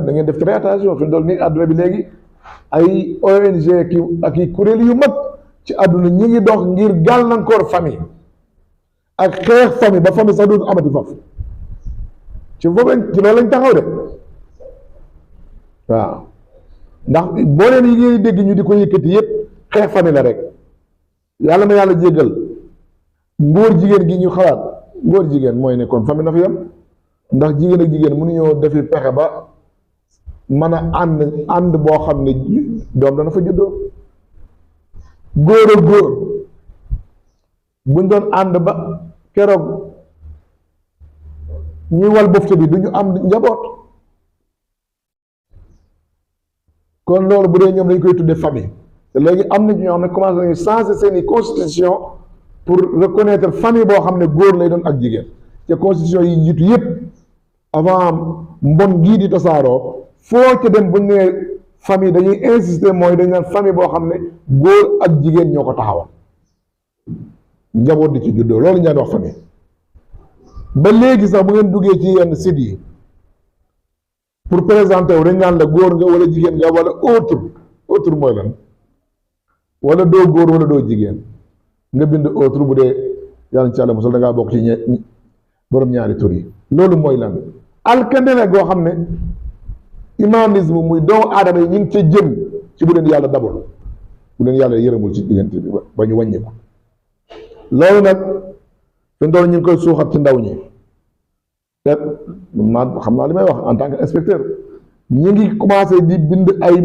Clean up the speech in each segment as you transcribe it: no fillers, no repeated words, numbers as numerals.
da ngeen def très attention fi mu toll nii àdduna bi léegi ay ONG ak i kuréel yu mag ci àdduna ñi ngi dox ngir gàllankoor famille ak xeex famille ba famille sax dootu amati faf ci foofu lañ ci loolu lañ taxaw de waaw ndax boo leen yi ngay dégg ñu di ko yëkkati yëpp xeex famille la rek yàlla na yàlla jéggal ngóor jigéen gi ñu xalaat ngóor jigéen mooy ne kon famille na fi yam ndax jigéen ak jigéen mënuñoo defi pexe ba mën a ànd boo xam ne doom dana fa juddoo góor ak góor buñ doon ànd ba keroog ñuy wal bofte bi du ñu am njaboot kon loolu bu dee ñoom dañ koy tuddee famille te léegi am na ci ñoo xam ne commencé nañu changer seeni constitution pour reconnaître famille boo xam ne góor lay doon ak jigéen te constitution yi njiitu yépp avant mbon gii di tasaaroo foo ca dem bu ñu nee famille dañuy insister mooy dañ naan famille boo xam ne góor ak jigéen ñoo ko taxawal njaboot di ci juddoo loolu ñu daan wax famille ba léegi sax bu ngeen duggee ci yenn sites yi pour présenter wu dañ naan la góor nga wala jigéen nga wala autre mooy lan wala doo góor wala doo jigéen nga bind autre bu dee yàlla ci Yàlla musal da ngaa bokk ci borom ñaari tur yi loolu mooy lan alkande la goo xam ne humanisme muy doomu aadama yi ñu ngi ca jëm ci bu leen yàlla dabul bu leen yàlla yërëmul ci diggante bi ba ñu wàññeeku loolu nag fi mu toll ñu ngi koy suuxat ci ndaw ñi te man xam naa li may wax en tant que inspecteur ñu ngi commencé di bind ay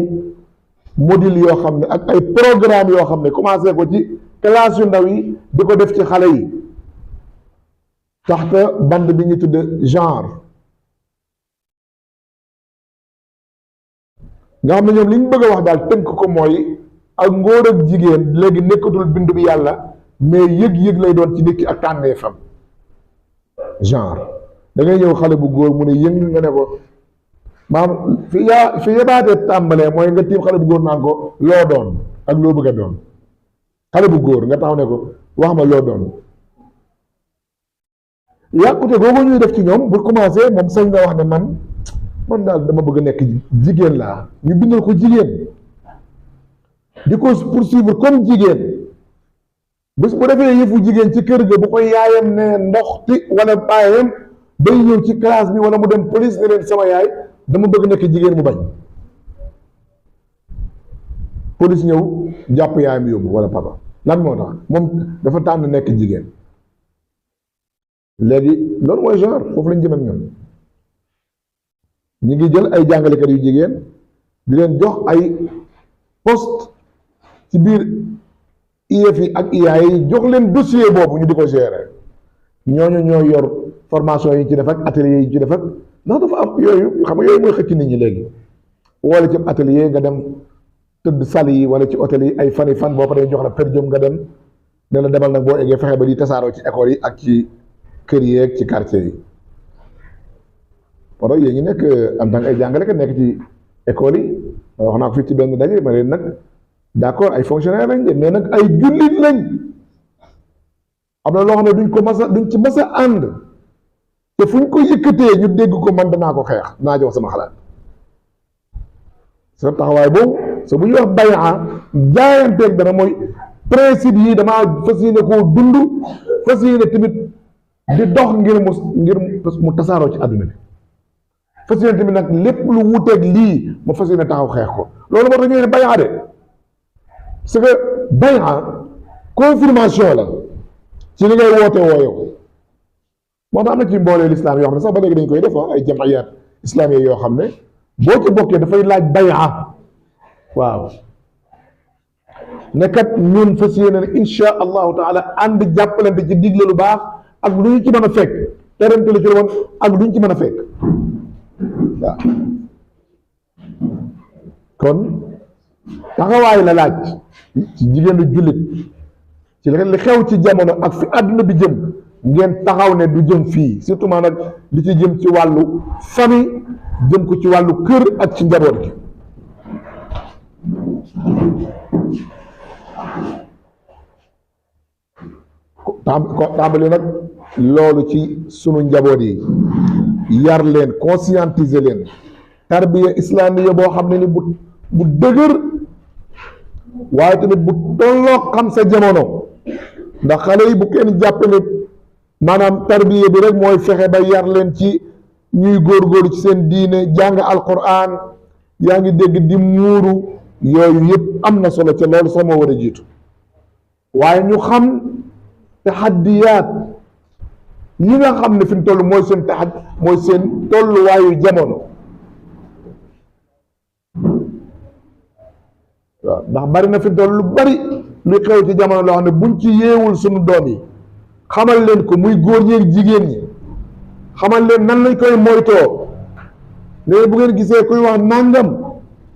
module yoo xam ne ak ay programme yoo xam ne commencé ko ci classe yu ndaw yi di ko def ci xale yi taxte band bi ñu tudde genre nga xam ne ñoom li ñu bëgg a wax daal tënk ko mooy ak ngóor ak jigéen léegi nekkatul bindu bi yàlla mais yëg-yëg lay doon ci nit ki ak tànneefam genre da ngay ñëw xale bu góor mu ne yëng nga ne ko maam fi yebaatee tàmbalee mooy nga tiim xale bu góor naan ko loo doon ak loo bëgg a doon xale bu góor nga taxaw ne ko wax ma loo doon yàqute googu ñuy def ci ñoom bu commencé moom sañ nga wax ne man daal dama bëgg a nekk jigéen laa ñu bindal ko jigéen di ko poursuivre comme jigéen bés bu defee yëfu jigéen ci kër ga bu koy yaayam ne ndoxti wala baayam day ñëw ci classe bi wala mu dem police ne leen sama yaay dama bëgg nekk jigéen mu bañ police ñëw jàpp yaayam yóbbu wala papa lan moo tax moom dafa tànn nekk jigéen léegi loolu mooy genre foofu lañ jëm ak ñun ñu ngi jël ay jàngalekat yu jigéen di leen jox ay poste ci biir IEF yi ak IA yi jox leen dossier boobu ñu di ko gérer ñooñu ñoo yor formation yi ci def ak atelier yi ci def ak ndax dafa am yooyu xam nga yooyu mooy xëcc nit ñi léegi wala ci atelier nga dem tëdd sali yi wala ci hôtel yi ay fani fan boo paree jox la per diem nga dem ne la demal nag boo eggee fexe ba di tasaaroo ci école yi ak ci kër yi ak ci quartier yi parce que yéen ñi nekk en tant que ay jàngalekat nekk ci école yi wax naa ko fii ci benn daje ma leen nag d'accord ay fonctionnaires lañ de mais nag ay jullit lañ am na loo xam ne duñ ci mas a ànd te fu ñu ko yëkkatee ñu dégg ko man danaa ko xeex naa jox sama xalaat sa taxawaay boobu so bu ñuy wax bayaa jaayanteeg dana mooy principe yi damaa fas yéene koo dund fas yéene tamit di dox ngir mu tasaaroo ci àdduna bi fas yéene tamit nag lépp lu wuteeg lii ma fas yéene taxaw xeex ko loolu moo tax ñu ne bayaa de parce que bayaa confirmation la ci li ngay woote woo yow moo tax am na ci mboolee lislaam yoo xam ne sax ba léegi dañ koy def ay jamayaat islamique yoo xam ne boo ci bokkee dafay laaj bayaa waaw ne kat ñun fas yéene ne insha allahu taala ànd jàppalante ci digle lu baax ak lu ñu ci mën a fekk terante lu ci woon ak lu ñu ci mën a fekk waaw kon taxawaay la laaj ci jigéenu jullit ci li xew ci jamono ak fi àdduna bi jëm ngeen taxaw ne du jëm fii surtout maa nag li ci jëm ci wàllu famille jëm ko ci wàllu kër ak ci njaboot gi tàmbali nag loolu ci sunu njaboot yi yar leen conscientiser leen tarbiya islamiya boo xam ne ni bu dëgër, waaye tamit bu tolloog xam sa jamono. ndax xale yi bu kenn jàppe ne maanaam tarbiya bi rek mooy fexe ba yar leen ci ñuy góorgóorlu ci seen diine, jàng alquran, yaa ngi dégg, di muuru, yooyu yëpp am na solo ca loolu sax moo war a jiitu. waaye ñu xam taxaddiyaat yi nga xam ne fi mu toll mooy seen tolluwaayu jamono. waaw ndax bari na fi mu toll lu bari lu xew ci jamono loo xam ne buñ ci yeewul suñu doom yi, xamal leen ko, muy góor ñi ak jigéen ñi, xamal leen nan lañ koy moytoo. léegi bu ngeen gisee kuy wax nangam,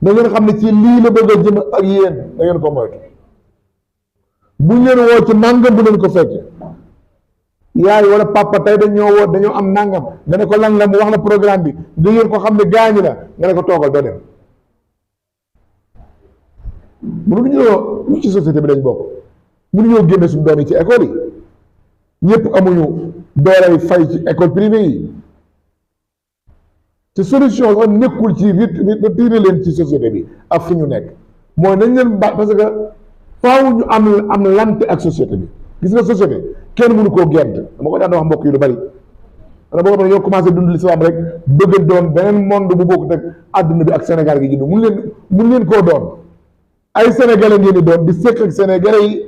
da ngeen xam ne ci lii la bëgg a jëm ak yéen, da ngeen ko moytu. buñ leen woo ci nangam bu leen ko fekke. yaay wala papa tey dañoo woo, dañoo am nangam, nga ne ko lan la, mu wax la programme bi, da ngeen ko xam ne gaañi la, nga ne ko toogal doo dem. mënuñoo ci société bi dañ bokk, mënuñoo génne suñu doom yi ci école yi. ñëpp amuñu doolay fay ci école privée yi. te solution sax nekkul ci retirer leen ci société bi ak fi ñu nekk, mooy nañ leen parce que faaw ñu am lante ak société bi. gis nga société kenn mënu koo gedd. dama ko daan wax mbokk yi lu bari. xanaa boo xam ne ñoo commencé dund l'islam rek bëgg doon beneen monde bu bokkut ak àdduna bi ak Sénégal gi juddu mun leen koo doon. ay sénégalais ngeen di doon di sekk ak sénégalais yi,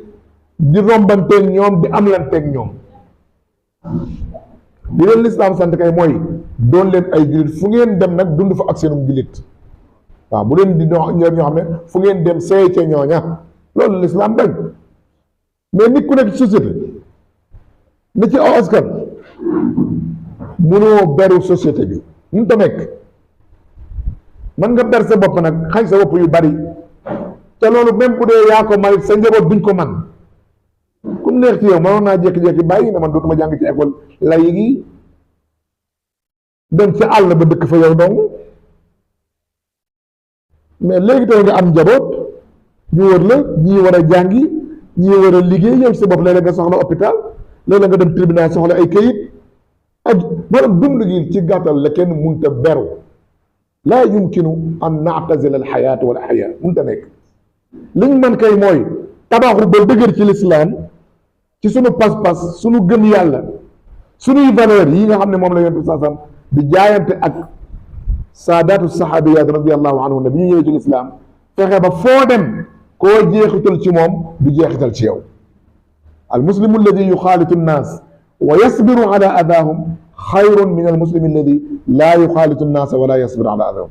di rombanteeg ñoom, di amlanteeg ñoom. li leen lislaam sant kay mooy doon leen ay jullit, fu ngeen dem nag dund fa ak seenum jullit. waaw bu leen di ñoo xam ne fu ngeen dem seey ca ñooña, loolu lislaam bañ. mais nit ku nekk ci société na ci aw askan munoo beru société bi mun ta nekk. man nga ber sa bopp nag, xañ sa bopp yu bari, te loolu même bu dee yaa ko may sa njaboot duñ ko man. ku neex ci yow mënoon naa jékki-jékki bàyyi na man dootuma jàng ci école lay gi, dem ci àll ba dëkk fa yow dong. mais léegi tey nga am njaboot, ñu wër la, ñii war a jàngi, ñii war a liggéey, yow ci sa bopp léeg-léeg nga soxla hôpital, léeg-léeg nga dem tribunal soxla ay këyit ak maanaam dund gi ci gàttal la kenn munta beru. laa yumkinu an naatazila al xayaat wal axyaa, munta nekk. liñ man kay mooy tabaxu ba dëgër ci lislaam, ci sunu pas-pas, sunu gëm yàlla, sunuy valeur yi nga xam ne moom la yonent bi sallallahu alayhi wasallam di jaayante ak saadaatu saxaabiyaat radiyallahu anhum ne bi ñu ñëwee ci lislaam, fexe ba foo dem koo jeexital ci moom du jeexital ci yow. al muslimu alladi yuxaalitu nnaas wa yasbiru ala adaahum xayrun min al muslimi alladi laa yuxaalitu nnaasa wala yasbiru ala adaahum.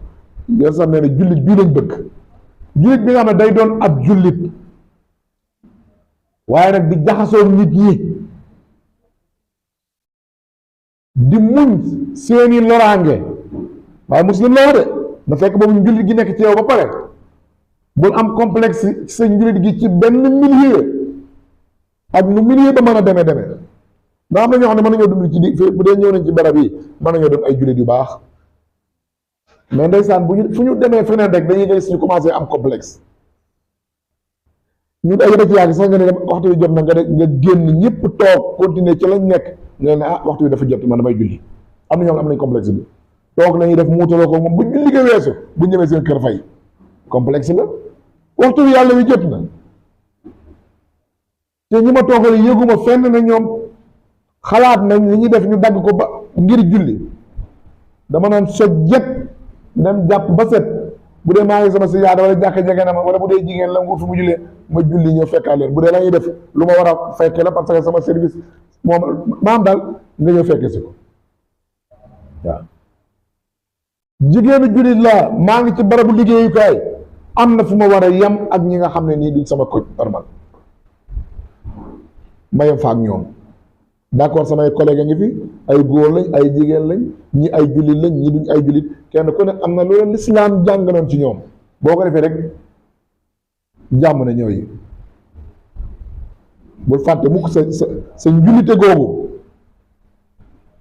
yow sax nee na jullit bii lañ bëgg, jullit bi nga xam ne day doon ab jullit waaye nag di jaxasoo nit ñi, di muñ seeni loraange. waaye muslim la de na fekk boobu njullit gi nekk ci yow ba pare. bul am complexe ci sa njullit gi ci benn milieu ak nu milieu ba mën a demee ndax am na ñoo xam ne mën nañoo dund ci bu dee ñëw nañ ci barab yi mën nañoo doon ay jullit yu baax, mais ndeysaan fu ñu demee feneen rek dañuy gis ñu commencé am complexe. ñu ay rek yàgg sax nga ne waxtu bi jot na nga génn ñëpp toog continuer ci lañ nekk nga ne waxtu bi dafa jot man damay julli. am na ñoo xam ne am nañ complexe bi toog lañuy def muutaloo ko moom bu julli ga weesu bu ñëwee seen kër fay complexe la. waxtu bi yàlla wi jot na te ñi ma toogal yëguma fenn na ñoom xalaat nañ li ñuy def ñu dagg ko ba ngir julli. dama naan soj jët dem jàpp ba set, bu dee maa ngi sama si yaada wala jàkk jege na ma, wala bu dee jigéen la wut fu mu jullee ma julli ñëw fekkaa leen. bu dee la ñuy def lu ma war a fekke la parce que sama service moom maam daal nga ñëw fekke si ko. waaw jigéenu jullit laa, maa ngi ci barabu liggéeyukaay, am na fu ma war a yem ak ñi nga xam ne nii duñ sama ko normal ma yem fa ak ñoom. d'accord, samay collègue a ngi fi, ay góor lañ, ay jigéen lañ, ñi ay jullit lañ, ñi duñ ay jullit, kenn ku ne am na loolu lislaam jàngaloon ci ñoom. boo ko defee rek jàmm na ñëw yi. bul fàtte mukk sa njullite googu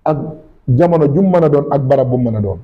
ak jamono jum mën a doon ak barab bu mën a doon.